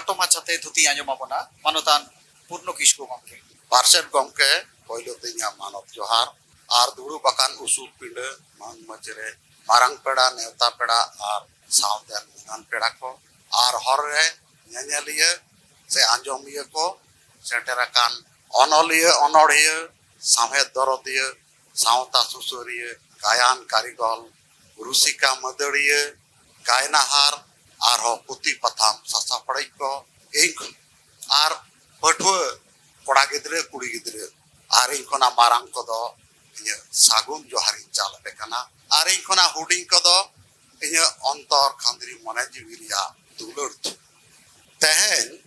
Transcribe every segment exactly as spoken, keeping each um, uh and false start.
ᱠᱷᱟᱴᱚ ᱢᱟᱪᱷᱟᱛᱮ ᱛᱷᱩᱛᱤ ᱟᱸᱡᱚᱢ ᱟᱵᱚᱱᱟ ᱢᱟᱱᱚᱛᱟᱱ ᱯᱩᱨᱱᱚ ᱠᱤᱥᱠᱩ ᱜᱚᱢᱠᱮ᱾ ᱯᱟᱨᱥᱮᱛ ᱜᱚᱢᱠᱮ, ᱯᱳᱭᱞᱳ ᱛᱮ ᱤᱧᱟᱹᱜ ᱢᱟᱱᱚᱛ ᱡᱚᱦᱟᱨ ᱟᱨ ᱫᱩᱲᱩᱵ ᱟᱠᱟᱱ ᱩᱥᱩᱞ ᱯᱤᱸᱰᱟᱹ ᱢᱟᱹᱱ ᱢᱟᱹᱡᱷᱤ ᱨᱮ ᱢᱟᱨᱟᱝ ᱯᱮᱲᱟ, ᱱᱮᱣᱛᱟ ᱯᱮᱲᱟ ᱟᱨ ᱥᱟᱶᱛᱮ ᱜᱩᱱᱟᱱ ᱯᱮᱲᱟ ᱠᱚ ᱟᱨ ᱦᱚᱨ ᱨᱮ ᱧᱮᱧᱮᱞᱤᱭᱟᱹ ᱥᱮ ᱟᱸᱡᱚᱢᱤᱭᱟᱹ ᱠᱚ, ᱥᱮᱴᱮᱨ ᱟᱠᱟᱱ ᱚᱱᱚᱞᱤᱭᱟᱹ, ᱚᱱᱚᱲᱦᱤᱭᱟᱹ, ᱥᱟᱶᱦᱮᱫ ᱫᱚᱨᱚᱫᱤᱭᱟᱹ, ᱥᱟᱶᱛᱟ ᱥᱩᱥᱟᱹᱨᱤᱭᱟᱹ, ᱜᱟᱭᱟᱱ ᱠᱟᱹᱨᱤᱜᱚᱞ, ᱨᱩᱥᱤᱠᱟ ᱢᱟᱹᱫᱟᱹᱲᱤᱭᱟᱹ, ᱜᱟᱭᱱᱟᱦᱟᱨ, ᱟᱨᱦᱚᱸ ᱯᱩᱛᱷᱤ ᱯᱟᱛᱷᱟᱢ ᱥᱟᱥᱟᱯᱲᱟᱣᱤᱡ ᱠᱚ, ᱤᱧ ᱟᱨ ᱯᱟᱹᱴᱷᱩᱣᱟᱹ ᱠᱚᱲᱟ ᱜᱤᱫᱽᱨᱟᱹ, ᱠᱩᱲᱤ ᱜᱤᱫᱽᱨᱟᱹ, ᱟᱨ ᱤᱧ ᱠᱷᱚᱱᱟᱜ ᱢᱟᱨᱟᱝ ᱠᱚᱫᱚ ᱤᱧᱟᱹᱜ ᱥᱟᱹᱜᱩᱱ ᱡᱚᱦᱟᱨᱤᱧ ᱪᱟᱞ ᱟᱯᱮ ᱠᱟᱱᱟ, ᱟᱨ ᱤᱧ ᱠᱷᱚᱱᱟᱜ ᱦᱩᱰᱤᱧ ᱠᱚᱫᱚ ᱤᱧᱟᱹᱜ ᱚᱱᱛᱚᱨ ᱠᱷᱟᱸᱫᱽᱨᱤ ᱢᱚᱱᱮ ᱡᱤᱣᱤ ᱨᱮᱭᱟᱜ ᱫᱩᱞᱟᱹᱲ ᱛᱷᱩᱢ᱾ ᱛᱮᱦᱮᱧ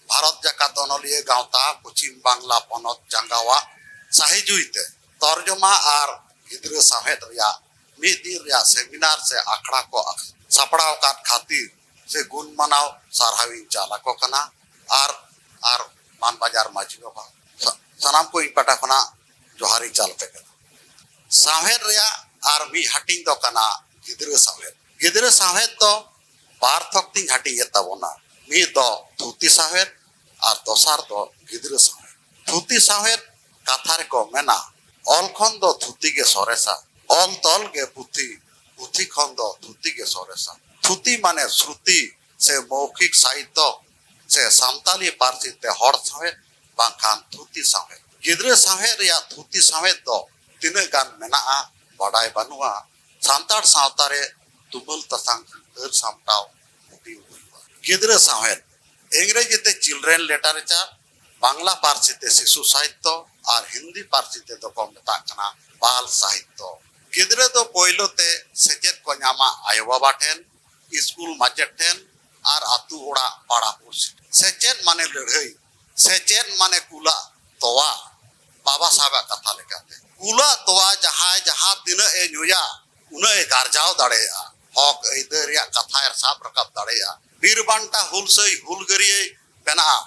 ᱵᱷᱟᱨᱚᱛ ᱡᱟᱠᱟᱛ ᱚᱱᱚᱞᱤᱭᱟᱹ ᱜᱟᱶᱛᱟ ᱯᱚᱪᱷᱤᱢ ᱵᱟᱝᱞᱟ ᱯᱚᱱᱚᱛ ᱡᱟᱸᱜᱟᱣᱟᱜ ᱥᱟᱹᱦᱤ ᱡᱩᱦᱤ ᱛᱮ ᱛᱚᱨᱡᱚᱢᱟ ᱟᱨ ᱜᱤᱫᱽᱨᱟᱹ ᱥᱟᱶᱦᱮᱫ ᱨᱮᱭᱟᱜ ᱢᱤᱫ ᱫᱤᱱ ᱨᱮᱭᱟᱜ ᱥᱮᱢᱤᱱᱟᱨ ᱥᱮ ᱟᱠᱷᱲᱟ ᱠᱚ ᱥᱟᱯᱲᱟᱣ ᱟᱠᱟᱫ ᱠᱷᱟᱹᱛᱤᱨ ᱥᱮ ᱜᱩᱱ ᱢᱟᱱᱟᱣ ᱥᱟᱨᱦᱟᱣᱤᱧ ᱪᱟᱞ ᱟᱠᱚ ᱠᱟᱱᱟ᱾ ᱟᱨ, ᱟᱨ ᱢᱟᱱ ᱵᱟᱡᱟᱨ ᱢᱟᱹᱡᱷᱤ ᱵᱟᱵᱟ, ᱥᱟ-, ᱥᱟᱱᱟᱢ ᱠᱚ ᱤᱧ ᱯᱟᱦᱴᱟ ᱠᱷᱚᱱᱟᱜ ᱡᱚᱦᱟᱨᱤᱧ ᱪᱟᱞ ᱟᱯᱮ ᱠᱟᱱᱟ᱾ ᱥᱟᱶᱦᱮᱫ ᱨᱮᱭᱟᱜ ᱟᱨ ᱢᱤᱫ ᱦᱟᱹᱴᱤᱧ ᱫᱚ ᱠᱟᱱᱟ ᱜᱤᱫᱽᱨᱟᱹ ᱥᱟᱶᱦᱮᱫ᱾ ᱜᱤᱫᱽᱨᱟᱹ ᱥᱟᱶᱦᱮᱫ ᱫᱚ ᱵᱟᱨ ᱛᱷᱚᱠ ᱛᱤᱧ ᱦᱟᱹᱴᱤᱧᱮᱫ ᱛᱟᱵᱚᱱᱟ, ᱢᱤᱫ ᱫᱚ ᱛᱷᱩᱛᱤ ᱥᱟᱶᱦᱮᱫ ᱟᱨ ᱫᱚᱥᱟᱨ ᱫᱚ ᱜᱤᱫᱽᱨᱟᱹ ᱥᱟᱶᱦᱮᱫ᱾ ᱛᱷᱩᱛᱤ ᱥᱟᱶᱦᱮᱫ ᱠᱟᱛᱷᱟ ᱨᱮᱠᱚ ᱢᱮᱱᱟ, ᱚᱞ ᱠᱷᱚᱱ ᱫᱚ ᱛᱷᱩᱛᱤ ᱜᱮ ᱥᱚᱨᱮᱥᱟ, ᱚᱞ ᱛᱚᱞ ᱜᱮ ᱯᱩᱛᱷᱤ, ᱯᱩᱛᱷᱤ ᱠᱷᱚᱱ ᱫᱚ ᱛᱷᱩᱛᱤ ᱜᱮ ᱥᱚᱨᱮᱥᱟ᱾ ᱛᱷᱩᱛᱤ ᱢᱟᱱᱮ ᱥᱨᱩᱛᱤ ᱥᱮ ᱢᱚᱣᱠᱷᱤᱠ ᱥᱟᱦᱤᱛᱛᱚ ᱥᱮ ᱥᱟᱱᱛᱟᱞᱤ ᱯᱟᱹᱨᱥᱤ ᱛᱮ ᱦᱚᱲ ᱥᱟᱶᱦᱮᱫ ᱵᱟᱝᱠᱷᱟᱱ ᱛᱷᱩᱛᱤ ᱥᱟᱶᱦᱮᱫ᱾ ᱜᱤᱫᱽᱨᱟᱹ ᱥᱟᱶᱦᱮᱫ ᱨᱮᱭᱟᱜ ᱛᱷᱩᱛᱤ ᱥᱟᱶᱦᱮᱫ ᱫᱚ ᱛᱤᱱᱟᱹᱜ ᱜᱟᱱ ᱢᱮᱱᱟᱜᱼᱟ ᱵᱟᱰᱟᱭ ᱵᱟᱹᱱᱩᱜᱼᱟ, ᱥᱟᱱᱛᱟᱲ ᱥᱟᱶᱛᱟ ᱨᱮ ᱛᱩᱢᱟᱹᱞ ᱛᱟᱥᱟᱝ ᱦᱟᱹᱨ ᱥᱟᱢᱴᱟᱣ ᱦᱩᱭᱩᱜᱼᱟ᱾ ᱜᱤᱫᱽᱨᱟᱹ ᱥᱟᱶᱦᱮᱫ, ᱤᱝᱨᱮᱡᱤ ᱛᱮ children literature, ᱵᱟᱝᱞᱟ ᱯᱟᱹᱨᱥᱤ ᱛᱮ ᱥᱤᱥᱩ ᱥᱟᱦᱤᱛᱛᱚ ᱟᱨ ᱦᱤᱱᱫᱤ ᱯᱟᱹᱨᱥᱤ ᱛᱮᱫᱚ ᱠᱚ ᱢᱮᱛᱟᱜ ᱠᱟᱱᱟ ᱵᱟᱞ ᱥᱟᱦᱤᱛᱛᱚ᱾ ᱜᱤᱫᱽᱨᱟᱹ ᱫᱚ ᱯᱳᱭᱞᱳ ᱛᱮ ᱥᱮᱪᱮᱫ ᱠᱚ ᱧᱟᱢᱟ ᱟᱭᱳᱼᱵᱟᱵᱟ ᱴᱷᱮᱱ, ᱤᱥᱠᱩᱞ ᱢᱟᱪᱮᱫ ᱴᱷᱮᱱ ᱟᱨ ᱟᱹᱛᱩ ᱚᱲᱟᱜ ᱯᱟᱲᱟ ᱯᱩᱲᱥᱤ᱾ ᱥᱮᱪᱮᱫ ᱢᱟᱱᱮ ᱞᱟᱹᱲᱦᱟᱹᱭ, ᱥᱮᱪᱮᱫ ᱢᱟᱱᱮ ᱠᱩᱞᱟᱜ ᱛᱚᱣᱟ᱾ ᱵᱟᱵᱟ ᱥᱟᱦᱮᱵᱟᱜ ᱠᱟᱛᱷᱟ ᱞᱮᱠᱟᱛᱮ, ᱠᱩᱞᱟᱜ ᱛᱚᱣᱟ ᱡᱟᱦᱟᱸᱭ ᱡᱟᱦᱟᱸ ᱛᱤᱱᱟᱹᱜ ᱮ ᱧᱩᱭᱟ, ᱩᱱᱟᱹᱜ ᱮ ᱜᱟᱨᱡᱟᱣ ᱫᱟᱲᱮᱭᱟᱜᱼᱟ, ᱦᱚᱠ ᱟᱹᱭᱫᱟᱹᱨ ᱨᱮᱭᱟᱜ ᱠᱟᱛᱷᱟᱭ ᱥᱟᱵ ᱨᱟᱠᱟᱵ ᱫᱟᱲᱮᱭᱟᱜᱼᱟ, ᱵᱤᱨ ᱵᱟᱱᱴᱟ ᱦᱩᱞᱥᱟᱹᱭ ᱦᱩᱞᱜᱟᱹᱨᱤᱭᱟᱹᱭ ᱵᱮᱱᱟᱜᱼᱟ,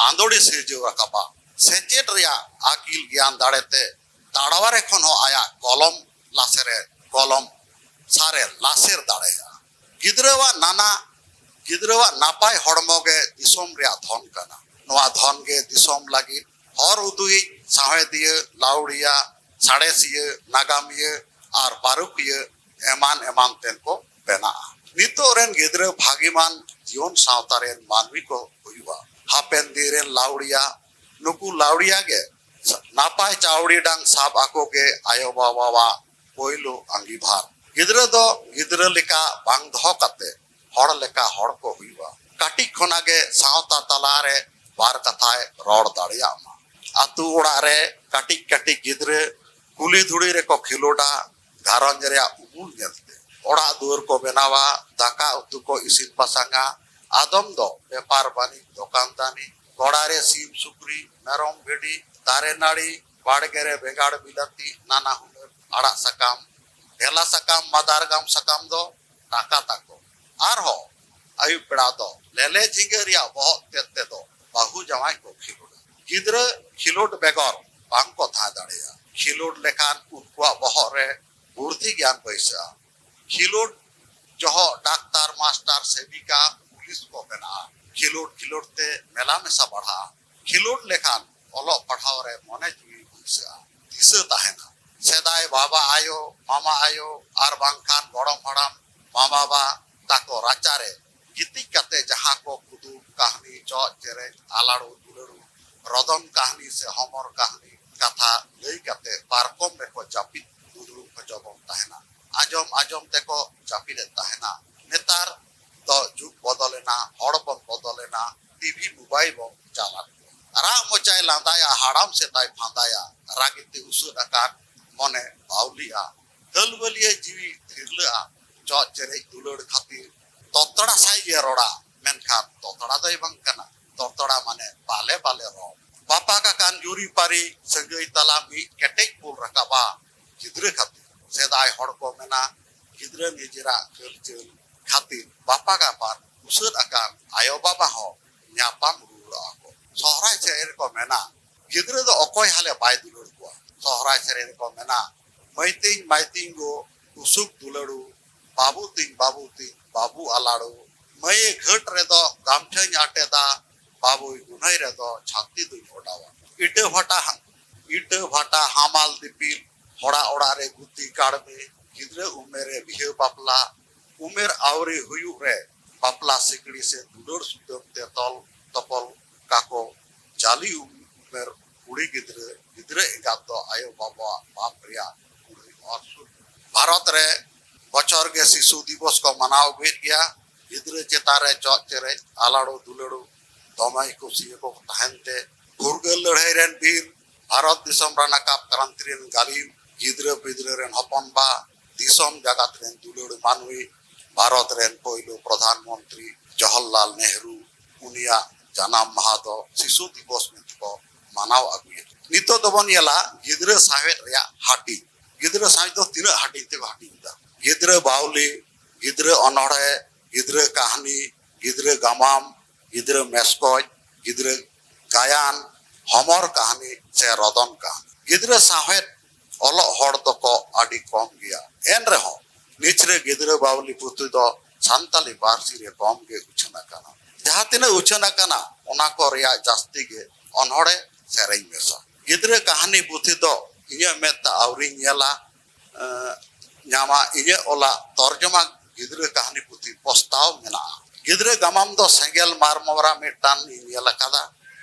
ᱟᱸᱫᱳᱲᱤ ᱥᱤᱨᱡᱟᱹᱣ ᱨᱟᱠᱟᱵᱟ᱾ ᱥᱮᱪᱮᱫ ᱨᱮᱭᱟᱜ ᱟᱹᱠᱤᱞ ᱜᱮᱭᱟᱱ ᱫᱟᱲᱮᱛᱮ ᱛᱟᱲᱣᱟᱨᱮ ᱠᱷᱚᱱ ᱦᱚᱸ ᱟᱭᱟᱜ ᱠᱚᱞᱚᱢ ᱞᱟᱥᱮᱨᱮ, ᱠᱚᱞᱚᱢ ᱥᱟᱨᱮ ᱞᱟᱥᱮᱨ ᱫᱟᱲᱮᱭᱟᱜᱼᱟ᱾ ᱜᱤᱫᱽᱨᱟᱹᱣᱟᱜ ᱱᱟᱱᱟ ᱜᱤᱫᱽᱨᱟᱹᱣᱟᱜ ᱱᱟᱯᱟᱭ ᱦᱚᱲᱢᱚ ᱜᱮ ᱫᱤᱥᱚᱢ ᱨᱮᱭᱟᱜ ᱫᱷᱚᱱ ᱠᱟᱱᱟ᱾ ᱱᱚᱣᱟ ᱫᱷᱚᱱ ᱜᱮ ᱫᱤᱥᱚᱢ ᱞᱟᱹᱜᱤᱫ ᱦᱚᱨ ᱩᱫᱩᱜᱤᱡ, ᱥᱟᱶᱦᱮᱫᱤᱭᱟᱹ, ᱞᱟᱹᱣᱲᱤᱭᱟ, ᱥᱟᱬᱮᱥᱤᱭᱟᱹ, ᱱᱟᱜᱟᱢᱤᱭᱟᱹ ᱟᱨ ᱯᱟᱹᱨᱩᱠᱷᱤᱭᱟᱹ ᱮᱢᱟᱱ ᱮᱢᱟᱱ ᱛᱮᱱ ᱠᱚ ᱵᱮᱱᱟᱜᱼᱟ᱾ ᱱᱤᱛᱚᱜ ᱨᱮᱱ ᱜᱤᱫᱽᱨᱟᱹ ᱵᱷᱟᱹᱜᱤᱢᱟᱱ ᱡᱤᱭᱚᱱ ᱥᱟᱶᱛᱟ ᱨᱮᱱ ᱢᱟᱹᱱᱢᱤ ᱠᱚ ᱦᱩᱭᱩᱜᱼᱟ᱾ ᱦᱟᱯᱮᱱ ᱫᱤᱱ ᱨᱮᱱ ᱞᱟᱹᱣᱲᱤᱭᱟ, ᱱᱩᱠᱩ ᱞᱟᱹᱣᱲᱤᱭᱟ ᱜᱮ ᱱᱟᱯᱟᱭ ᱪᱟᱣᱲᱤ ᱰᱟᱝ ᱥᱟᱵ ᱟᱠᱚ ᱜᱮ ᱟᱭᱳ ᱵᱟᱵᱟᱣᱟᱜ ᱯᱳᱭᱞᱳ ᱟᱸᱜᱤᱵᱷᱟᱨ᱾ ᱜᱤᱫᱽᱨᱟᱹ ᱫᱚ ᱜᱤᱫᱽᱨᱟᱹ ᱞᱮᱠᱟ ᱵᱟᱝ ᱫᱚᱦᱚ ᱠᱟᱛᱮ ᱦᱚᱲ ᱞᱮᱠᱟ ᱦᱚᱲ ᱠᱚ ᱦᱩᱭᱩᱜᱼᱟ᱾ ᱠᱟᱹᱴᱤᱡ ᱠᱷᱚᱱᱟᱜ ᱜᱮ ᱥᱟᱶᱛᱟ ᱛᱟᱞᱟ ᱨᱮ ᱵᱟᱨ ᱠᱟᱛᱷᱟᱭ ᱨᱚᱲ ᱫᱟᱲᱮᱭᱟᱜ ᱢᱟ᱾ ᱟᱛᱳ ᱚᱲᱟᱜ ᱨᱮ ᱠᱟᱹᱴᱤᱡ ᱠᱟᱹᱴᱤᱡ ᱜᱤᱫᱽᱨᱟᱹ ᱠᱩᱞᱦᱤ ᱫᱷᱩᱲᱤ ᱨᱮᱠᱚ ᱠᱷᱮᱞᱳᱰᱟ, ᱜᱷᱟᱨᱚᱸᱡᱽ ᱨᱮᱭᱟᱜ ᱩᱢᱩᱞ ᱧᱮᱞᱛᱮ᱾ ᱚᱲᱟᱜ ᱫᱩᱣᱟᱹᱨ ᱠᱚ ᱵᱮᱱᱟᱣᱟ, ᱫᱟᱠᱟ ᱩᱛᱩ ᱠᱚ ᱤᱥᱤᱱ ᱵᱟᱥᱟᱝᱟ, ᱟᱫᱚᱢ ᱫᱚ ᱵᱮᱯᱟᱨ ᱵᱟᱹᱱᱤᱡ, ᱫᱚᱠᱟᱱ ᱫᱟᱹᱱᱤ, ᱜᱚᱲᱟ ᱨᱮ ᱥᱤᱢ ᱥᱩᱠᱨᱤ ᱢᱮᱨᱚᱢ ᱵᱷᱤᱰᱤ, ᱫᱟᱨᱮ ᱱᱟᱹᱲᱤ, ᱵᱟᱲᱜᱮ ᱨᱮ ᱵᱮᱸᱜᱟᱲ ᱵᱤᱞᱟᱹᱛᱤ, ᱱᱟᱱᱟ ᱦᱩᱱᱟᱹᱨ ᱟᱲᱟᱜ ᱥᱟᱠᱟᱢ, ᱰᱷᱮᱞᱟ ᱥᱟᱠᱟᱢ, ᱢᱟᱫᱟᱨᱜᱟᱢ ᱥᱟᱠᱟᱢ ᱫᱚ ᱫᱟᱠᱟ ᱛᱟᱠᱚ᱾ ᱟᱨᱦᱚᱸ ᱟᱹᱭᱩᱵ ᱵᱮᱲᱟ ᱫᱚ ᱞᱮᱞᱮ ᱡᱷᱤᱸᱜᱟᱹ ᱨᱮᱭᱟᱜ ᱵᱚᱦᱚᱜ ᱛᱮᱫ ᱛᱮᱫᱚ ᱵᱟᱹᱦᱩ ᱡᱟᱶᱟᱭ ᱠᱚ ᱠᱷᱮᱞᱳᱰᱟ᱾ ᱜᱤᱫᱽᱨᱟᱹ ᱠᱷᱮᱞᱳᱰ ᱵᱮᱜᱚᱨ ᱵᱟᱝ ᱠᱚ ᱛᱟᱦᱮᱸ ᱫᱟᱲᱮᱭᱟᱜᱼᱟ᱾ ᱠᱷᱮᱞᱳᱰ ᱞᱮᱠᱷᱟᱱ ᱩᱱᱠᱩᱣᱟᱜ ᱵᱚᱦᱚᱜ ᱨᱮ ᱵᱩᱨᱫᱷᱤ ᱜᱮᱭᱟᱱ ᱵᱟᱹᱭᱥᱟᱹᱜᱼᱟ᱾ ᱠᱷᱮᱞᱳᱰ ᱡᱚᱦᱚᱜ ᱰᱟᱠᱛᱟᱨ, ᱢᱟᱥᱴᱟᱨ, ᱥᱮᱵᱤᱠᱟ, ᱯᱩᱞᱤᱥ ᱠᱚ ᱵᱮᱱᱟᱜᱼᱟ᱾ ᱠᱷᱮᱞᱳᱰ ᱠᱷᱮᱞᱳᱰ ᱛᱮ ᱢᱮᱞᱟ ᱢᱮᱥᱟ ᱵᱟᱲᱦᱟᱜᱼᱟ᱾ ᱠᱷᱮᱞᱳᱰ ᱞᱮᱠᱷᱟᱱ ᱚᱞᱚᱜ ᱯᱟᱲᱦᱟᱣ ᱨᱮ ᱢᱚᱱᱮ ᱡᱤᱣᱤ ᱵᱟᱹᱭᱥᱟᱹᱜᱼᱟ, ᱫᱤᱥᱟᱹ ᱛᱟᱦᱮᱱᱟ᱾ ᱥᱮᱫᱟᱭ ᱵᱟᱵᱟ ᱟᱭᱳ, ᱢᱟᱢᱟ ᱟᱭᱳ ᱟᱨ ᱵᱟᱝᱠᱷᱟᱱ ᱜᱚᱲᱚᱢ ᱦᱟᱲᱟᱢ, ᱢᱟᱢᱟ ᱵᱟ ᱛᱟᱠᱚ ᱨᱟᱪᱟᱨᱮ ᱜᱤᱛᱤᱡ ᱠᱟᱛᱮ ᱡᱟᱦᱟᱸ ᱠᱚ ᱠᱩᱫᱩᱢ, ᱠᱟᱹᱦᱱᱤ, ᱪᱚᱜ ᱪᱮᱨᱮᱡ, ᱟᱞᱟᱲᱩ ᱫᱩᱞᱟᱹᱲᱩ, ᱨᱚᱫᱚᱱ ᱠᱟᱹᱦᱱᱤ ᱥᱮ ᱦᱚᱢᱚᱨ ᱠᱟᱹᱦᱱᱤ ᱠᱟᱛᱷᱟ ᱞᱟᱹᱭ ᱠᱟᱛᱮ ᱯᱟᱨᱠᱚᱢ ᱨᱮᱠᱚ ᱡᱟᱹᱯᱤᱫ ᱫᱩᱫᱩᱲᱩᱵ ᱦᱚᱪᱚ ᱵᱚᱱ ᱛᱟᱦᱮᱱᱟ᱾ ᱟᱸᱡᱚᱢ ᱟᱸᱡᱚᱢ ᱛᱮᱠᱚ ᱡᱟᱹᱯᱤᱫᱮᱫ ᱛᱟᱦᱮᱱᱟ᱾ ᱱᱮᱛᱟᱨ ᱫᱚ ᱡᱩᱜᱽ ᱵᱚᱫᱚᱞᱮᱱᱟ, ᱦᱚᱲ ᱵᱚᱱ ᱵᱚᱫᱚᱞᱮᱱᱟ, ᱴᱤᱵᱷᱤ ᱢᱳᱵᱟᱭᱤᱞ ᱵᱚᱱ ᱪᱟᱞᱟᱜ ᱠᱟᱱᱟ᱾ ᱨᱟᱜ ᱢᱚᱪᱟᱭ ᱞᱟᱸᱫᱟᱭᱟ, ᱦᱟᱲᱟᱢ ᱥᱮᱛᱟᱭ ᱯᱷᱟᱸᱫᱟᱭᱟ, ᱨᱟᱜᱤ ᱛᱮ ᱩᱥᱟᱹᱫ ᱟᱠᱟᱱ ᱢᱚᱱᱮ ᱵᱟᱹᱣᱞᱤᱜᱼᱟ᱾ ᱦᱟᱹᱞᱵᱟᱹᱞᱤᱭᱟᱹ ᱡᱤᱣᱤ ᱛᱷᱤᱨᱞᱟᱹᱜᱼᱟ᱾ ᱪᱚᱜ ᱪᱮᱨᱮᱡ ᱫᱩᱞᱟᱹᱲ ᱠᱷᱟᱹᱛᱤᱨ ᱛᱚᱛᱲᱟ ᱥᱟᱭ ᱜᱮ ᱨᱚᱲᱟ, ᱢᱮᱱᱠᱷᱟᱱ ᱛᱚᱛᱲᱟ ᱫᱚᱭ ᱵᱟᱝ ᱠᱟᱱᱟ᱾ ᱛᱚᱛᱲᱟ ᱢᱟᱱᱮ ᱵᱟᱞᱮ ᱵᱟᱞᱮ ᱨᱚᱲ᱾ ᱵᱟᱯᱟᱠ ᱟᱠᱟᱱ ᱡᱩᱨᱤᱯᱟᱹᱨᱤ ᱥᱟᱹᱜᱟᱹᱭ ᱛᱟᱞᱟ ᱢᱤᱫ ᱠᱮᱴᱮᱡ ᱯᱳᱞ ᱨᱟᱠᱟᱵᱟ ᱜᱤᱫᱽᱨᱟᱹ ᱠᱷᱟᱹᱛᱤᱨ᱾ ᱥᱮᱫᱟᱭ ᱦᱚᱲ ᱠᱚ ᱢᱮᱱᱟ, ᱜᱤᱫᱽᱨᱟᱹ ᱱᱤᱡᱮᱨᱟᱜ ᱠᱷᱟᱹᱞᱪᱟᱹᱞ ᱠᱷᱟᱹᱛᱤᱨ ᱵᱟᱯᱟᱠ ᱟᱯᱟᱱ ᱩᱥᱟᱹᱫ ᱟᱠᱟᱱ ᱟᱭᱳ ᱵᱟᱵᱟ ᱦᱚᱸ ᱧᱟᱯᱟᱢ ᱨᱩᱣᱟᱹᱲᱚᱜᱼᱟ ᱠᱚ᱾ ᱥᱚᱦᱨᱟᱭ ᱥᱮᱨᱮᱧ ᱨᱮᱠᱚ ᱢᱮᱱᱟ, ᱜᱤᱫᱽᱨᱟᱹ ᱫᱚ ᱚᱠᱚᱭ ᱦᱟᱞᱮ ᱵᱟᱭ ᱫᱩᱞᱟᱹᱲ ᱠᱚᱣᱟ᱾ ᱥᱚᱦᱨᱟᱭ ᱥᱮᱨᱮᱧ ᱨᱮᱠᱚ ᱢᱮᱱᱟ, ᱢᱟᱹᱭ ᱛᱤᱧ ᱢᱟᱹᱭ ᱛᱤᱧ ᱜᱚ ᱩᱥᱩᱠ ᱫᱩᱞᱟᱹᱲᱩ, ᱵᱟᱹᱵᱩ ᱛᱤᱧ ᱵᱟᱹᱵᱩ ᱛᱤᱧ ᱵᱟᱹᱵᱩ ᱟᱞᱟᱲᱩ, ᱢᱟᱹᱭ ᱜᱷᱟᱹᱴ ᱨᱮᱫᱚ ᱜᱟᱢᱪᱷᱟᱹᱧ ᱟᱴᱮᱫᱟ, ᱵᱟᱵᱩᱭ ᱜᱩᱱᱟᱹᱭ ᱨᱮᱫᱚ ᱪᱷᱟᱹᱛᱤ ᱫᱩᱧ ᱚᱰᱟᱣᱟ᱾ ᱤᱴᱟᱹ ᱵᱷᱟᱴᱟ ᱦᱟ-, ᱤᱴᱟᱹ ᱵᱷᱟᱴᱟ ᱦᱟᱢᱟᱞ ᱫᱤᱯᱤᱞ, ᱦᱚᱲᱟᱜ ᱚᱲᱟᱜ ᱨᱮ ᱜᱩᱛᱤ ᱠᱟᱲᱢᱤ, ᱜᱤᱫᱽᱨᱟᱹ ᱩᱢᱮᱨ ᱨᱮ ᱵᱤᱦᱟᱹ ᱵᱟᱯᱞᱟ, ᱩᱢᱮᱨ ᱟᱹᱣᱨᱤ ᱦᱩᱭᱩᱜ ᱨᱮ ᱵᱟᱯᱞᱟ ᱥᱤᱠᱲᱤ ᱥᱮ ᱫᱩᱞᱟᱹᱲ ᱥᱩᱛᱟᱹᱢ ᱛᱮ ᱛᱚᱞ ᱛᱚᱯᱚᱞ ᱠᱟᱠᱚ, ᱡᱟᱹᱞᱤ ᱩᱢᱮᱨ ᱠᱩᱲᱤ ᱜᱤᱫᱽᱨᱟᱹ, ᱜᱤᱫᱽᱨᱟᱹ ᱮᱸᱜᱟᱛ ᱫᱚ ᱟᱭᱳ ᱵᱟᱵᱟᱣᱟᱜ ᱯᱟᱯ ᱨᱮᱭᱟᱜ ᱠᱩᱲᱟᱹᱭ ᱚᱨ ᱥᱩᱨ᱾ ᱵᱷᱟᱨᱚᱛ ᱨᱮ ᱵᱚᱪᱷᱚᱨ ᱜᱮ ᱥᱤᱥᱩ ᱫᱤᱵᱚᱥ ᱠᱚ ᱢᱟᱱᱟᱣ ᱟᱹᱜᱩᱭᱮᱫ ᱜᱮᱭᱟ᱾ ᱜᱤᱫᱽᱨᱟᱹ ᱪᱮᱛᱟᱱ ᱨᱮ ᱪᱚᱜ ᱪᱮᱨᱮᱡ, ᱟᱞᱟᱲᱩ ᱫᱩᱞᱟᱹᱲᱩ ᱫᱚᱢᱮ ᱠᱩᱥᱤ ᱜᱮᱠᱚ ᱛᱟᱦᱮᱱ ᱛᱮ, ᱯᱷᱩᱨᱜᱟᱹᱞ ᱞᱟᱹᱲᱦᱟᱹᱭ ᱨᱮᱱ ᱵᱤᱨ, ᱵᱷᱟᱨᱚᱛ ᱫᱤᱥᱚᱢ ᱨᱟᱱᱟᱠᱟᱵ ᱠᱨᱟᱱᱛᱤ ᱨᱮᱱ ᱜᱟᱹᱞᱤᱢ, ᱜᱤᱫᱽᱨᱟᱹ ᱯᱤᱫᱽᱨᱟᱹ ᱨᱮᱱ ᱦᱚᱯᱚᱱ ᱵᱟ, ᱫᱤᱥᱚᱢ ᱡᱟᱠᱟᱛ ᱨᱮᱱ ᱫᱩᱞᱟᱹᱲ ᱢᱟᱹᱱᱢᱤ, ᱵᱷᱟᱨᱚᱛ ᱨᱮᱱ ᱯᱳᱭᱞᱳ ᱯᱨᱚᱫᱷᱟᱱ ᱢᱚᱱᱛᱨᱤ ᱡᱚᱦᱚᱨᱞᱟᱞ ᱱᱮᱦᱨᱩ, ᱩᱱᱤᱭᱟᱜ ᱡᱟᱱᱟᱢ ᱢᱟᱦᱟ ᱫᱚ ᱥᱤᱥᱩ ᱫᱤᱵᱚᱥ ᱢᱮᱱᱛᱮ ᱠᱚ ᱢᱟᱱᱟᱣ ᱟᱹᱜᱩᱭᱮᱫ᱾ ᱱᱤᱛᱚᱜ ᱫᱚᱵᱚᱱ ᱧᱮᱞᱟ ᱜᱤᱫᱽᱨᱟᱹ ᱥᱟᱶᱦᱮᱫ ᱨᱮᱭᱟᱜ ᱦᱟᱹᱴᱤᱧ᱾ ᱜᱤᱫᱽᱨᱟᱹ ᱥᱟᱶᱦᱮᱫ ᱫᱚ ᱛᱤᱱᱟᱹᱜ ᱦᱟᱹᱴᱤᱧ ᱛᱮᱠᱚ ᱦᱟᱹᱴᱤᱧ ᱮᱫᱟ? ᱜᱤᱫᱽᱨᱟᱹ ᱵᱟᱣᱞᱤ, ᱜᱤᱫᱽᱨᱟᱹ ᱚᱱᱚᱬᱦᱮ, ᱜᱤᱫᱽᱨᱟᱹ ᱠᱟᱹᱦᱱᱤ, ᱜᱤᱫᱽᱨᱟᱹ ᱜᱟᱢᱟᱢ, ᱜᱤᱫᱽᱨᱟᱹ ᱢᱮᱥᱠᱚᱡ, ᱜᱤᱫᱽᱨᱟᱹ ᱜᱟᱭᱟᱱ, ᱦᱚᱢᱚᱨ ᱠᱟᱹᱦᱱᱤ ᱥᱮ ᱨᱚᱫᱚᱱ ᱠᱟᱹᱦᱱᱤ᱾ ᱜᱤᱫᱽᱨᱟᱹ ᱥᱟᱶᱦᱮᱫ ᱚᱞᱚᱜ ᱦᱚᱲ ᱫᱚᱠᱚ ᱟᱹᱰᱤ ᱠᱚᱢ ᱜᱮᱭᱟ᱾ ᱮᱱ ᱨᱮᱦᱚᱸ ᱱᱤᱪᱨᱮ ᱜᱤᱫᱽᱨᱟᱹ ᱵᱟᱣᱞᱤ ᱯᱩᱛᱷᱤ ᱫᱚ ᱥᱟᱱᱛᱟᱞᱤ ᱯᱟᱹᱨᱥᱤ ᱨᱮ ᱠᱚᱢ ᱜᱮ ᱩᱪᱷᱟᱹᱱ ᱟᱠᱟᱱᱟ᱾ ᱡᱟᱦᱟᱸ ᱛᱤᱱᱟᱹᱜ ᱩᱪᱷᱟᱹᱱ ᱟᱠᱟᱱᱟ, ᱚᱱᱟ ᱠᱚ ᱨᱮᱭᱟᱜ ᱡᱟᱹᱥᱛᱤ ᱜᱮ ᱚᱱᱚᱬᱦᱮ ᱥᱮᱨᱮᱧ ᱢᱮᱥᱟ᱾ ᱜᱤᱫᱽᱨᱟᱹ ᱠᱟᱹᱦᱱᱤ ᱯᱩᱛᱷᱤ ᱫᱚ ᱤᱧᱟᱹᱜ ᱢᱮᱫ ᱛᱮ ᱟᱹᱣᱨᱤᱧ ᱧᱮᱞᱟ, ᱮᱸ, ᱧᱟᱢᱟ᱾ ᱤᱧᱟᱹᱜ ᱚᱞᱟᱜ ᱛᱚᱨᱡᱚᱢᱟ ᱜᱤᱫᱽᱨᱟᱹ ᱠᱟᱹᱦᱱᱤ ᱯᱩᱛᱷᱤ ᱯᱚᱥᱛᱟᱣ ᱢᱮᱱᱟᱜᱼᱟ᱾ ᱜᱤᱫᱽᱨᱟᱹ ᱜᱟᱢᱟᱢ ᱫᱚ ᱥᱮᱸᱜᱮᱞ ᱢᱟᱨᱢᱚᱨᱟ ᱢᱤᱫᱴᱟᱝ ᱤᱧ ᱧᱮᱞ ᱟᱠᱟᱫᱟ᱾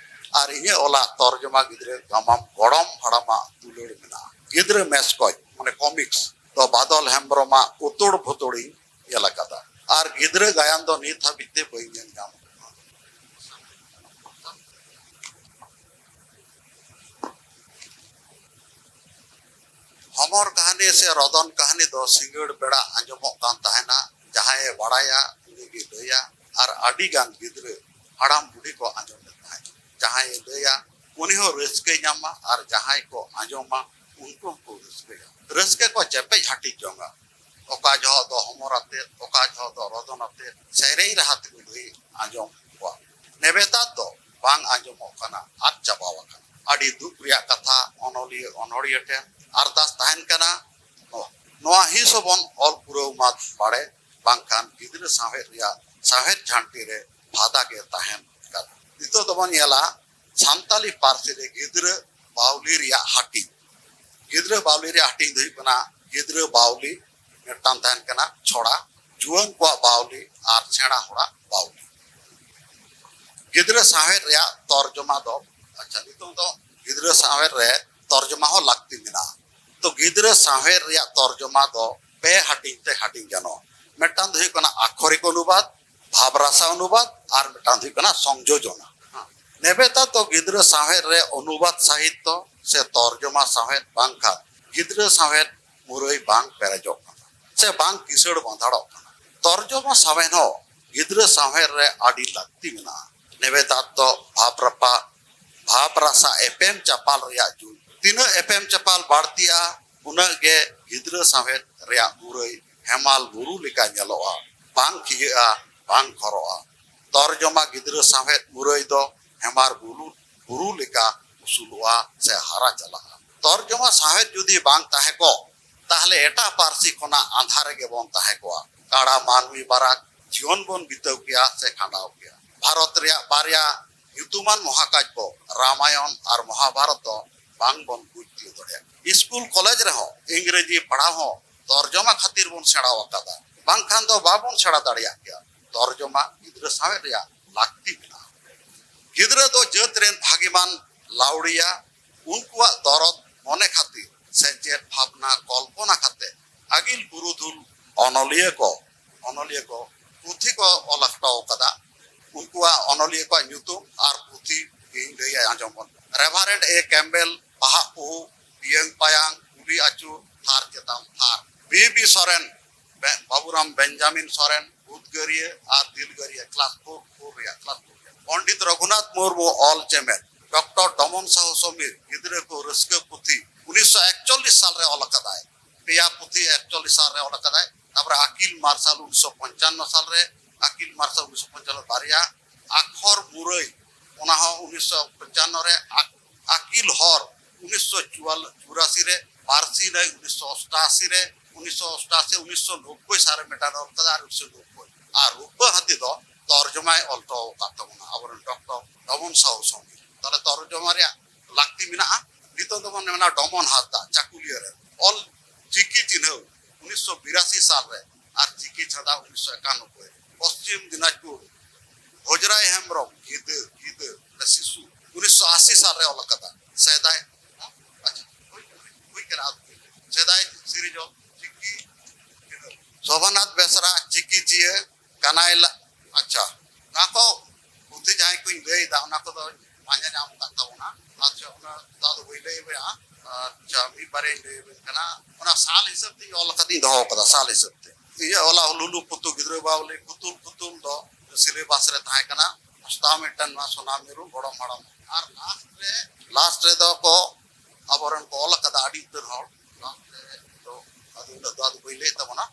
ᱟᱨ ᱤᱧᱟᱹᱜ ᱚᱞᱟᱜ ᱛᱚᱨᱡᱚᱢᱟ ᱜᱤᱫᱽᱨᱟᱹ ᱜᱟᱢᱟᱢ ᱜᱚᱲᱚᱢ ᱦᱟᱲᱟᱢᱟᱜ ᱫᱩᱞᱟᱹᱲ ᱢᱮᱱᱟᱜᱼᱟ᱾ ᱜᱤᱫᱽᱨᱟᱹ ᱢᱮᱥᱠᱚᱡ, ᱢᱟᱱᱮ ᱠᱚᱢᱤᱠᱥ, ᱫᱚ ᱵᱟᱫᱚᱞ ᱦᱮᱢᱵᱨᱚᱢᱟᱜ ᱩᱛᱩᱲ ᱵᱷᱩᱛᱩᱲᱤᱧ ᱧᱮᱞ ᱟᱠᱟᱫᱟ᱾ ᱟᱨ ᱜᱤᱫᱽᱨᱟᱹ ᱜᱟᱭᱟᱱ ᱫᱚ ᱱᱤᱛ ᱦᱟᱹᱵᱤᱡ ᱛᱮ ᱵᱟᱹᱧ ᱧᱮᱞ ᱧᱟᱢ ᱟᱠᱟᱫᱟ᱾ ᱦᱚᱢᱚᱨ ᱠᱟᱹᱦᱱᱤ ᱥᱮ ᱨᱚᱫᱚᱱ ᱠᱟᱹᱦᱱᱤ ᱫᱚ ᱥᱤᱸᱜᱟᱹᱲ ᱵᱮᱲᱟ ᱟᱸᱡᱚᱢᱚᱜ ᱠᱟᱱ ᱛᱟᱦᱮᱱᱟ᱾ ᱡᱟᱦᱟᱸᱭᱮ ᱵᱟᱲᱟᱭᱟ, ᱩᱱᱤᱜᱮ ᱞᱟᱹᱭᱟ᱾ ᱟᱨ ᱟᱹᱰᱤ ᱜᱟᱱ ᱜᱤᱫᱽᱨᱟᱹ, ᱦᱟᱲᱟᱢ ᱵᱩᱰᱷᱤ ᱠᱚ ᱟᱸᱡᱚᱢᱮᱫ ᱛᱟᱦᱮᱸᱫ᱾ ᱡᱟᱦᱟᱸᱭᱮ ᱞᱟᱹᱭᱟ, ᱩᱱᱤ ᱦᱚᱸ ᱨᱟᱹᱥᱠᱟᱹᱭ ᱧᱟᱢᱟ, ᱟᱨ ᱡᱟᱦᱟᱸᱭ ᱠᱚ ᱟᱸᱡᱚᱢᱟ, ᱩᱱᱠᱩ ᱦᱚᱸᱠᱚ ᱨᱟᱹᱥᱠᱟᱹᱭᱟ᱾ ᱨᱟᱹᱥᱠᱟᱹ ᱠᱚ ᱪᱮᱯᱮᱡ ᱦᱟᱹᱴᱤᱧ ᱡᱚᱝᱟ᱾ ᱚᱠᱟ ᱡᱚᱦᱚᱜ ᱫᱚ ᱦᱚᱢᱚᱨ ᱟᱛᱮᱫ, ᱚᱠᱟ ᱡᱚᱦᱚᱜ ᱫᱚ ᱨᱚᱫᱚᱱ ᱟᱛᱮᱫ ᱥᱮᱨᱮᱧ ᱨᱟᱦᱟ ᱛᱮᱠᱚ ᱞᱟᱹᱭ ᱟᱸᱡᱚᱢ ᱠᱚᱣᱟ᱾ ᱱᱮᱵᱮᱛᱟᱨ ᱫᱚ ᱵᱟᱝ ᱟᱸᱡᱚᱢᱚᱜ ᱠᱟᱱᱟ, ᱟᱫ ᱪᱟᱵᱟᱣ ᱟᱠᱟᱱᱟ᱾ ᱟᱹᱰᱤ ᱫᱩᱠ ᱨᱮᱭᱟᱜ ᱠᱟᱛᱷᱟ, ᱚᱱᱚᱞᱤᱭᱟᱹ ᱚᱱᱚᱲᱤᱭᱟᱹ ᱴᱷᱮᱱ ᱟᱨᱫᱟᱥ ᱛᱟᱦᱮᱱ ᱠᱟᱱᱟ, ᱱᱚᱣᱟ, ᱱᱚᱣᱟ ᱦᱤᱸᱥ ᱦᱚᱸᱵᱚᱱ ᱚᱞ ᱯᱩᱨᱟᱹᱣ ᱢᱟ ᱵᱟᱲᱮ, ᱵᱟᱝᱠᱷᱟᱱ ᱜᱤᱫᱽᱨᱟᱹ ᱥᱟᱶᱦᱮᱫ ᱨᱮᱭᱟᱜ ᱥᱟᱶᱦᱮᱫ ᱡᱷᱟᱱᱴᱤ ᱨᱮ ᱯᱷᱟᱫᱟ ᱜᱮ ᱛᱟᱦᱮᱱ ᱠᱟᱱᱟ᱾ ᱱᱤᱛᱚᱜ ᱫᱚᱵᱚᱱ ᱧᱮᱞᱟ ᱥᱟᱱᱛᱟᱞᱤ ᱯᱟᱹᱨᱥᱤ ᱨᱮ ᱜᱤᱫᱽᱨᱟᱹ ᱵᱟᱹᱣᱞᱤ ᱨᱮᱭᱟᱜ ᱦᱟᱹᱴᱤᱧ᱾ ᱜᱤᱫᱽᱨᱟᱹ ᱵᱟᱹᱣᱞᱤ ᱨᱮᱭᱟᱜ ᱦᱟᱹᱴᱤᱧ ᱫᱚ ᱦᱩᱭᱩᱜ ᱠᱟᱱᱟ ᱜᱤᱫᱽᱨᱟᱹ ᱵᱟᱹᱣᱞᱤ, ᱢᱤᱫᱴᱟᱝ ᱛᱟᱦᱮᱱ ᱠᱟᱱᱟ ᱪᱷᱚᱲᱟ, ᱡᱩᱣᱟᱹᱱ ᱠᱚᱣᱟᱜ ᱵᱟᱹᱣᱞᱤ ᱟᱨ ᱥᱮᱬᱟ ᱦᱚᱲᱟᱜ ᱵᱟᱹᱣᱞᱤ᱾ ᱜᱤᱫᱽᱨᱟᱹ ᱥᱟᱶᱦᱮᱫ ᱨᱮᱭᱟᱜ ᱛᱚᱨᱡᱚᱢᱟ ᱫᱚ, ᱟᱪᱪᱷᱟ, ᱱᱤᱛᱚᱝ ᱫᱚ ᱜᱤᱫᱽᱨᱟᱹ ᱥᱟᱶᱦᱮᱫ ᱨᱮ ᱛᱚᱨᱡᱚᱢᱟ ᱦᱚᱸ ᱞᱟᱹᱠᱛᱤ ᱢᱮᱱᱟᱜᱼᱟ᱾ ᱛᱚ ᱜᱤᱫᱽᱨᱟᱹ ᱥᱟᱶᱦᱮᱫ ᱨᱮᱭᱟᱜ ᱛᱚᱨᱡᱚᱢᱟ ᱫᱚ ᱯᱮ ᱦᱟᱹᱴᱤᱧ ᱛᱮ ᱦᱟᱹᱴᱤᱧ ᱜᱟᱱᱚᱜᱼᱟ᱾ ᱢᱤᱫᱴᱟᱝ ᱫᱚ ᱦᱩᱭᱩᱜ ᱠᱟᱱᱟ ᱟᱠᱷᱚᱨᱤᱠ ᱚᱱᱩᱵᱟᱫ, ᱵᱷᱟᱵᱽ ᱨᱟᱥᱟ ᱚᱱᱩᱵᱟᱫ, ᱟᱨ ᱢᱤᱫᱴᱟᱝ ᱫᱚ ᱦᱩᱭᱩᱜ ᱠᱟᱱᱟ ᱥᱚᱝᱡᱳᱡᱚᱱᱟ᱾ ᱱᱮᱵᱮᱛᱟ ᱫᱚ ᱜᱤᱫᱽᱨᱟᱹ ᱥᱟᱶᱦᱮᱫ ᱨᱮ ᱚᱱᱩᱵᱟᱫ ᱥᱟᱦᱤᱛᱛᱚ ᱥᱮ ᱛᱚᱨᱡᱚᱢᱟ ᱥᱟᱶᱦᱮᱫ ᱵᱟᱝᱠᱷᱟᱱ ᱜᱤᱫᱽᱨᱟᱹ ᱥᱟᱶᱦᱮᱫ ᱢᱩᱨᱟᱹᱭ ᱵᱟᱝ ᱯᱮᱨᱮᱡᱚᱜ ᱠᱟᱱᱟ ᱥᱮ ᱵᱟᱝ ᱠᱤᱥᱟᱹᱬ ᱵᱟᱸᱫᱷᱟᱲᱚᱜ ᱠᱟᱱᱟ᱾ ᱛᱚᱨᱡᱚᱢᱟ ᱥᱟᱶᱦᱮᱫ ᱦᱚᱸ ᱜᱤᱫᱽᱨᱟᱹ ᱥᱟᱶᱦᱮᱫ ᱨᱮ ᱟᱹᱰᱤ ᱞᱟᱹᱠᱛᱤ ᱢᱮᱱᱟᱜᱼᱟ᱾ ᱱᱮᱵᱮᱛᱟ ᱫᱚ ᱵᱷᱟᱵᱽ ᱨᱟᱯᱟ ᱵᱷᱟᱵᱽ ᱨᱟᱥᱟ ᱮᱯᱮᱢ ᱪᱟᱯᱟᱞ ᱨᱮᱭᱟᱜ ᱡᱩᱜᱽ᱾ ᱛᱤᱱᱟᱹᱜ ᱮᱯᱮᱢ ᱪᱟᱯᱟᱞ ᱵᱟᱹᱲᱛᱤᱜᱼᱟ, ᱩᱱᱟᱹᱜ ᱜᱮ ᱜᱤᱫᱽᱨᱟᱹ ᱥᱟᱶᱦᱮᱫ ᱨᱮᱭᱟᱜ ᱢᱩᱨᱟᱹᱭ ᱦᱮᱢᱟᱞ ᱵᱩᱨᱩ ᱞᱮᱠᱟ ᱧᱮᱞᱚᱜᱼᱟ, ᱵᱟᱝ ᱠᱷᱤᱭᱟᱹᱜᱼᱟ, ᱵᱟᱝ ᱠᱷᱚᱨᱚᱜᱼᱟ᱾ ᱛᱚᱨᱡᱚᱢᱟ ᱜᱤᱫᱽᱨᱟᱹ ᱥᱟᱶᱦᱮᱫ ᱢᱩᱨᱟᱹᱭ ᱫᱚ ᱦᱮᱢᱟᱞ ᱵᱩᱨᱩ, ᱵᱩᱨᱩ ᱞᱮᱠᱟ ᱩᱥᱩᱞᱚᱜᱼᱟ ᱥᱮ ᱦᱟᱨᱟ ᱪᱟᱞᱟᱜᱼᱟ᱾ ᱛᱚᱨᱡᱚᱢᱟ ᱥᱟᱶᱦᱮᱫ ᱡᱩᱫᱤ ᱵᱟᱝ ᱛᱟᱦᱮᱸ ᱠᱚᱜ, ᱛᱟᱦᱞᱮ ᱮᱴᱟᱜ ᱯᱟᱹᱨᱥᱤ ᱠᱷᱚᱱᱟᱜ ᱟᱸᱫᱷᱟ ᱨᱮᱜᱮ ᱵᱚᱱ ᱛᱟᱦᱮᱸ ᱠᱚᱜᱼᱟ᱾ ᱠᱟᱲᱟ ᱢᱟᱹᱱᱢᱤ ᱵᱟᱨᱟᱠ ᱡᱤᱭᱚᱱ ᱵᱚᱱ ᱵᱤᱛᱟᱹᱣ ᱠᱮᱭᱟ ᱥᱮ ᱠᱷᱟᱸᱰᱟᱣ ᱠᱮᱭᱟ᱾ ᱵᱷᱟᱨᱚᱛ ᱨᱮᱭᱟᱜ ᱵᱟᱨᱭᱟ ᱧᱩᱛᱩᱢᱟᱱ ᱢᱚᱦᱟᱠᱟᱵᱭᱚ ᱨᱟᱢᱟᱭᱚᱱ ᱟᱨ ᱢᱚᱦᱟᱵᱷᱟᱨᱚᱛ ᱫᱚ ᱵᱟᱝ ᱵᱚᱱ ᱵᱩᱡᱽ ᱛᱤᱭᱳᱜ ᱫᱟᱲᱮᱭᱟᱜᱼᱟ᱾ ᱥᱠᱩᱞ ᱠᱚᱞᱮᱡᱽ ᱨᱮᱦᱚᱸ ᱤᱝᱨᱮᱡᱤ ᱯᱟᱲᱦᱟᱣ ᱦᱚᱸ ᱛᱚᱨᱡᱚᱢᱟ ᱠᱷᱟᱹᱛᱤᱨ ᱵᱚᱱ ᱥᱮᱬᱟ ᱟᱠᱟᱫᱟ, ᱵᱟᱝᱠᱷᱟᱱ ᱫᱚ ᱵᱟᱵᱚᱱ ᱥᱮᱬᱟ ᱫᱟᱲᱮᱭᱟᱜ ᱜᱮᱭᱟ᱾ ᱛᱚᱨᱡᱚᱢᱟ ᱜᱤᱫᱽᱨᱟᱹ ᱥᱟᱶᱦᱮᱫ ᱨᱮᱭᱟᱜ ᱞᱟᱹᱠᱛᱤ ᱢᱮᱱᱟᱜᱼᱟ᱾ ᱜᱤᱫᱽᱨᱟᱹ ᱫᱚ ᱡᱟᱹᱛ ᱨᱮᱱ ᱵᱷᱟᱹᱜᱤᱢᱟᱱ ᱞᱟᱹᱣᱲᱤᱭᱟ, ᱩᱱᱠᱩᱣᱟᱜ ᱫᱚᱨᱚᱫ ᱢᱚᱱᱮ ᱠᱷᱟᱹᱛᱤᱨ ᱥᱮᱪᱮᱫ ᱵᱷᱟᱵᱽᱱᱟ ᱠᱚᱞᱯᱚᱱᱟ ᱠᱟᱛᱮ ᱟᱹᱜᱤᱞ ᱯᱩᱨᱩᱫᱷᱩᱞ ᱚᱱᱚᱞᱤᱭᱟᱹ ᱠᱚ, ᱚᱱᱚᱞᱤᱭᱟᱹ ᱠᱚ ᱯᱩᱛᱷᱤ ᱠᱚ ᱚᱞ ᱦᱚᱴᱚ ᱟᱠᱟᱫᱟ᱾ ᱩᱱᱠᱩᱣᱟᱜ ᱚᱱᱚᱞᱤᱭᱟᱹ ᱠᱚᱣᱟᱜ ᱧᱩᱛᱩᱢ ᱟᱨ ᱯᱩᱛᱷᱤ ᱤᱧ ᱞᱟᱹᱭ ᱟᱸᱡᱚᱢ ᱵᱚᱱ᱾ ᱨᱮᱵᱷᱟᱨᱮᱱᱰ ᱮ ᱠᱮᱢᱵᱮᱞ, ᱵᱟᱦᱟᱜ ᱯᱩᱦᱩ, ᱯᱤᱭᱟᱹᱝ ᱯᱟᱭᱟᱝ, ᱠᱩᱞᱤ ᱟᱹᱪᱩᱨ, ᱛᱷᱟᱨ ᱪᱮᱛᱟᱱ ᱛᱷᱟᱨ᱾ ᱵᱤ ᱵᱤ ᱥᱚᱨᱮᱱ, ᱵᱮ-, ᱵᱟᱵᱩᱨᱟᱢ ᱵᱮᱧᱡᱟᱢᱤᱱ ᱥᱚᱨᱮᱱ, ᱩᱫᱽᱜᱟᱹᱨᱤᱭᱟᱹ ᱟᱨ ᱫᱤᱞᱜᱟᱹᱨᱤᱭᱟᱹ, ᱠᱞᱟᱥ ᱯᱷᱳᱨ, ᱯᱷᱳᱨ ᱨᱮᱭᱟᱜ, ᱠᱞᱟᱥ ᱯᱷᱳᱨ ᱨᱮᱭᱟᱜ᱾ ᱯᱚᱱᱰᱤᱛ ᱨᱚᱜᱷᱩᱱᱟᱛᱷ ᱢᱩᱨᱢᱩ ᱚᱞ ᱪᱮᱢᱮᱫ, ᱰᱚᱠᱴᱚᱨ ᱰᱚᱢᱚᱱ ᱥᱟᱦᱩ ᱥᱚᱢᱤᱨ ᱜᱤᱫᱽᱨᱟᱹ ᱠᱚ ᱨᱟᱹᱥᱠᱟᱹ ᱯᱩᱛᱷᱤ ᱩᱱᱤᱥᱥᱚ ᱮᱠᱪᱚᱞᱞᱤᱥ ᱥᱟᱞ ᱨᱮ ᱚᱞ ᱟᱠᱟᱫᱟᱭ᱾ ᱯᱮᱭᱟ ᱯᱩᱛᱷᱤ ᱮᱠᱪᱚᱞᱞᱤᱥ ᱥᱟᱞ ᱨᱮ ᱚᱞ ᱟᱠᱟᱫᱟᱭ᱾ ᱛᱟᱯᱚᱨᱮ ᱟᱹᱠᱤᱞ ᱢᱟᱨᱥᱟᱞ ᱩᱱᱤᱥᱥᱚ ᱯᱚᱧᱪᱟᱱᱱᱚ ᱥᱟᱞ ᱨᱮ, ᱟᱹᱠᱤᱞ ᱢᱟᱨᱥᱟᱞ ᱩᱱᱤᱥᱥᱚ ᱯᱚᱧᱪᱟᱱᱱᱚ ᱵᱟᱨᱭᱟ, ᱟᱠᱷᱚᱨ ᱢᱩᱨᱟᱹᱭ, ᱚᱱᱟ ᱦᱚᱸ ᱩᱱᱤᱥᱥᱚ ᱯᱚᱧᱪᱟᱱᱱᱚ ᱨᱮ, ᱟᱠ-, ᱟᱹᱠᱤᱞ ᱦᱚᱨ ᱩᱱᱤᱥᱥᱚ ᱪᱩᱨᱟᱥᱤ ᱨᱮ, ᱯᱟᱹᱨᱥᱤ ᱱᱟᱹᱭ ᱩᱱᱤᱥᱥᱚ ᱚᱥᱴᱟᱥᱤ ᱨᱮ, ᱩᱱᱤᱥᱥᱚ ᱚᱥᱴᱟᱥᱤ, ᱩᱱᱤᱥᱥᱚ ᱱᱚᱵᱵᱳᱭ ᱥᱟᱞ ᱨᱮ ᱢᱤᱫᱴᱟᱝ ᱚᱞ ᱠᱟᱫᱟ ᱟᱨ ᱩᱱᱤᱥᱥᱚ ᱱᱚᱵᱵᱳᱭ᱾ ᱟᱨ ᱨᱩᱯᱟᱹ ᱦᱟᱹᱛᱤ ᱫᱚ ᱛᱚᱨᱡᱚᱢᱟᱭ ᱚᱞ ᱦᱚᱴᱚ ᱟᱠᱟᱫ ᱛᱟᱵᱚᱱᱟ ᱟᱵᱚᱨᱮᱱ ᱰᱚᱠᱴᱚᱨ ᱰᱚᱢᱚᱱ ᱥᱟᱦᱩ ᱥᱚᱝᱜᱤ᱾ ᱛᱟᱦᱞᱮ ᱛᱚᱨᱡᱚᱢᱟ ᱨᱮᱭᱟᱜ ᱞᱟᱹᱠᱛᱤ ᱢᱮᱱᱟᱜᱼᱟ᱾ ᱱᱤᱛᱚᱜ ᱫᱚᱵᱚᱱ ᱢᱮᱱᱟ ᱰᱚᱢᱚᱱ ᱦᱟᱸᱥᱫᱟ ᱪᱟᱠᱩᱞᱤᱭᱟᱹ ᱨᱮ ᱚᱞ ᱪᱤᱠᱤ ᱪᱤᱱᱦᱟᱹᱣ ᱩᱱᱤᱥᱥᱚ ᱵᱤᱨᱟᱥᱤ ᱥᱟᱞ ᱨᱮ ᱟᱨ ᱪᱤᱠᱤ ᱪᱷᱟᱸᱫᱟ ᱩᱱᱤᱥᱥᱚ ᱮᱠᱟᱱᱚᱵᱵᱳᱭ ᱨᱮ᱾ ᱯᱚᱥᱪᱤᱢ ᱫᱤᱱᱟᱡᱽᱯᱩᱨ ᱦᱚᱡᱽᱨᱟᱭ ᱦᱮᱢᱵᱽᱨᱚᱢ ᱜᱤᱫᱟᱹ ᱜᱤᱫᱟᱹ ᱥᱤᱥᱩ ᱩᱱᱤᱥᱥᱚ ᱟᱥᱤ ᱥᱟᱞ ᱨᱮ ᱚᱞ ᱟᱠᱟᱫᱟ᱾ ᱥᱮᱫᱟᱭ, ᱟᱪᱪᱷᱟ, ᱦᱩᱭ ᱠᱟᱱᱟ, ᱦᱩᱭ ᱠᱟᱱᱟ᱾ ᱥᱮᱫᱟᱭ ᱥᱤᱨᱡᱚᱱ ᱪᱤᱠᱤ ᱪᱤᱱᱦᱟᱹᱣ᱾ ᱥᱳᱵᱷᱟᱱᱟᱛᱷ ᱵᱮᱥᱨᱟ ᱪᱤᱠᱤ ᱪᱤᱭᱟᱹ ᱠᱟᱱᱟᱭ ᱞᱟ-, ᱟᱪᱪᱷᱟ, ᱚᱱᱟ ᱠᱚ ᱯᱩᱛᱷᱤ ᱡᱟᱦᱟᱸᱭ ᱠᱚᱧ ᱞᱟᱹᱭ ᱮᱫᱟ, ᱚᱱᱟ ᱠᱚᱫᱚ ᱯᱟᱸᱡᱟ ᱧᱟᱢ ᱟᱠᱟᱫ ᱛᱟᱵᱚᱱᱟ᱾ ᱟᱪᱪᱷᱟ, ᱚᱱᱟ ᱫᱚ ᱟᱫᱚ ᱵᱟᱹᱧ ᱞᱟᱹᱭ ᱟᱵᱮᱱᱟ᱾ ᱟᱪᱪᱷᱟ, ᱢᱤᱫ ᱵᱟᱨᱭᱟᱧ ᱞᱟᱹᱭ ᱟᱵᱮᱱ ᱠᱟᱱᱟ᱾ ᱚᱱᱟ ᱥᱟᱞ ᱦᱤᱥᱟᱹᱵ ᱛᱮᱧ ᱚᱞ ᱟᱠᱟᱫᱟᱧ ᱫᱚᱦᱚ ᱟᱠᱟᱫᱟ, ᱥᱟᱞ ᱦᱤᱥᱟᱹᱵ ᱛᱮ᱾ ᱤᱧᱟᱹᱜ ᱚᱞᱟ ᱦᱩᱞᱩᱞᱩ ᱯᱩᱛᱩ ᱜᱤᱫᱽᱨᱟᱹ ᱵᱟᱣᱞᱤ ᱠᱩᱛᱩᱞ ᱠᱩᱛᱩᱞ ᱫᱚ ᱥᱤᱞᱮᱵᱟᱥ ᱨᱮ ᱛᱟᱦᱮᱸ ᱠᱟᱱᱟ᱾ ᱚᱥᱛᱟ ᱢᱤᱫᱴᱟᱝ ᱱᱚᱣᱟ ᱥᱳᱱᱟ ᱢᱤᱨᱩ ᱜᱚᱲᱚᱢ ᱦᱟᱲᱟᱢ᱾ ᱟᱨ ᱞᱟᱥᱴ ᱨᱮ, ᱞᱟᱥᱴ ᱨᱮᱫᱚ ᱠᱚ ᱟᱵᱚᱨᱮᱱ ᱠᱚ ᱚᱞ ᱟᱠᱟᱫᱟ ᱟᱹᱰᱤ ᱩᱛᱟᱹᱨ ᱦᱚᱲ᱾ ᱞᱟᱥᱴ ᱨᱮ ᱫᱚ ᱟᱫᱚ ᱩᱱᱟᱹᱜ ᱫᱚ ᱟᱫᱚ ᱵᱟᱹᱧ ᱞᱟᱹᱭᱮᱫ ᱛᱟᱵᱚᱱᱟ,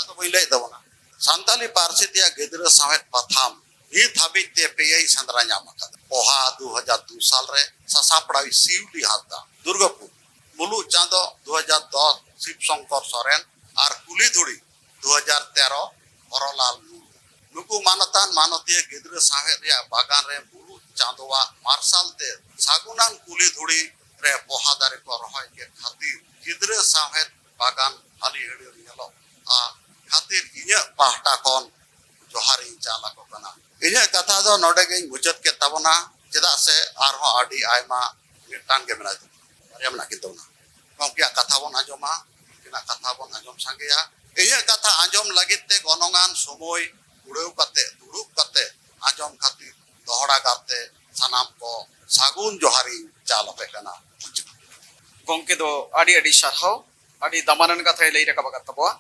ᱟᱫᱚ ᱵᱟᱹᱧ ᱞᱟᱹᱭᱮᱫ ᱛᱟᱵᱚᱱᱟ᱾ ᱥᱟᱱᱛᱟᱞᱤ ᱯᱟᱹᱨᱥᱤ ᱛᱮᱭᱟᱜ ᱜᱤᱫᱽᱨᱟᱹ ᱥᱟᱶᱦᱮᱫ ᱯᱟᱛᱷᱟᱢ ᱱᱤᱛ ᱦᱟᱹᱵᱤᱡ ᱛᱮ ᱯᱮᱭᱟᱭ ᱥᱮᱸᱫᱽᱨᱟ ᱧᱟᱢ ᱟᱠᱟᱫᱟ᱾ ᱯᱚᱦᱟ ᱫᱩ ᱦᱟᱡᱟᱨ ᱫᱩ ᱥᱟᱞ ᱨᱮ, ᱥᱟᱥᱟᱯᱲᱟᱣᱤᱡ ᱥᱤᱣᱞᱤ ᱦᱟᱸᱥᱫᱟ, ᱫᱩᱨᱜᱟᱯᱩᱨ᱾ ᱢᱩᱞᱩᱜ ᱪᱟᱸᱫᱚ ᱫᱩ ᱦᱟᱡᱟᱨ ᱫᱚᱥ ᱥᱤᱵ ᱥᱚᱝᱠᱚᱨ ᱥᱚᱨᱮᱱ ᱟᱨ ᱠᱩᱞᱤ ᱫᱷᱩᱲᱤ ᱫᱩ ᱦᱟᱡᱟᱨ ᱛᱮᱨᱚ ᱦᱚᱨᱚᱞᱟᱞ ᱢᱩᱨᱢᱩ᱾ ᱱᱩᱠᱩ ᱢᱟᱱᱚᱛᱟᱱ ᱢᱟᱱᱚᱛᱤᱭᱟᱹ ᱜᱤᱫᱽᱨᱟᱹ ᱥᱟᱶᱦᱮᱫ ᱨᱮᱭᱟᱜ ᱵᱟᱜᱟᱱ ᱨᱮ ᱢᱩᱞᱩᱜ ᱪᱟᱸᱫᱚᱣᱟᱜ ᱢᱟᱨᱥᱟᱞ ᱛᱮ ᱥᱟᱹᱜᱩᱱᱟᱱ ᱠᱩᱞᱤ ᱫᱷᱩᱲᱤ ᱨᱮ ᱯᱚᱦᱟ ᱫᱟᱨᱮ ᱠᱚ ᱨᱚᱦᱚᱭ ᱠᱮᱫ ᱠᱷᱟᱹᱛᱤᱨ ᱜᱤᱫᱽᱨᱟᱹ ᱥᱟᱶᱦᱮᱫ ᱵᱟᱜᱟᱱ ᱦᱟᱹᱞᱤ ᱦᱟᱹᱲᱭᱟᱹᱲ ᱧᱮᱞᱚᱜ ᱟ ᱠᱷᱟᱹᱛᱤᱨ ᱤᱧᱟᱹᱜ ᱯᱟᱦᱴᱟ ᱠᱷᱚᱱ ᱡᱚᱦᱟᱨ ᱤᱧ ᱪᱟᱞ ᱟᱠᱚ ᱠᱟᱱᱟ᱾ ᱤᱧᱟᱹᱜ ᱠᱟᱛᱷᱟ ᱫᱚ ᱱᱚᱰᱮ ᱜᱤᱧ ᱢᱩᱪᱟᱹᱫ ᱠᱮᱫ ᱛᱟᱵᱚᱱᱟ, ᱪᱮᱫᱟᱜ ᱥᱮ ᱟᱨᱦᱚᱸ ᱟᱹᱰᱤ ᱟᱭᱢᱟ ᱢᱤᱫᱴᱟᱝ ᱜᱮ ᱢᱮᱱᱟᱜ ᱛᱟᱵᱚᱱᱟ, ᱵᱟᱨᱭᱟ ᱢᱮᱱᱟᱜ ᱠᱤᱱ ᱛᱟᱵᱚᱱᱟ᱾ ᱜᱚᱢᱠᱮᱭᱟᱜ ᱠᱟᱛᱷᱟ ᱵᱚᱱ ᱟᱸᱡᱚᱢᱟ, ᱩᱱᱠᱤᱱᱟᱜ ᱠᱟᱛᱷᱟ ᱵᱚᱱ ᱟᱸᱡᱚᱢ ᱥᱟᱸᱜᱮᱭᱟ᱾ ᱤᱧᱟᱹᱜ ᱠᱟᱛᱷᱟ ᱟᱸᱡᱚᱢ ᱞᱟᱹᱜᱤᱫ ᱛᱮ ᱜᱚᱱᱚᱝᱟᱱ ᱥᱚᱢᱚᱭ ᱩᱲᱟᱹᱣ ᱠᱟᱛᱮ, ᱫᱩᱲᱩᱵ ᱠᱟᱛᱮ ᱟᱸᱡᱚᱢ ᱠᱷᱟᱹᱛᱤᱨ ᱫᱚᱦᱲᱟ ᱜᱟᱨᱛᱮ ᱥᱟᱱᱟᱢ ᱠᱚ ᱥᱟᱹᱜᱩᱱ ᱡᱚᱦᱟᱨᱤᱧ ᱪᱟᱞ ᱟᱯᱮ ᱠᱟᱱᱟ᱾ ᱜᱚᱢᱠᱮ ᱫᱚ ᱟᱹᱰᱤ ᱟᱹᱰᱤ ᱥᱟᱨᱦᱟᱣ, ᱟᱹᱰᱤ ᱫᱟᱢᱟᱱᱟᱱ ᱠᱟᱛᱷᱟᱭ ᱞᱟᱹᱭ ᱨᱟᱠᱟᱵ ᱟᱠᱟᱫ ᱛᱟᱵᱚᱣᱟ᱾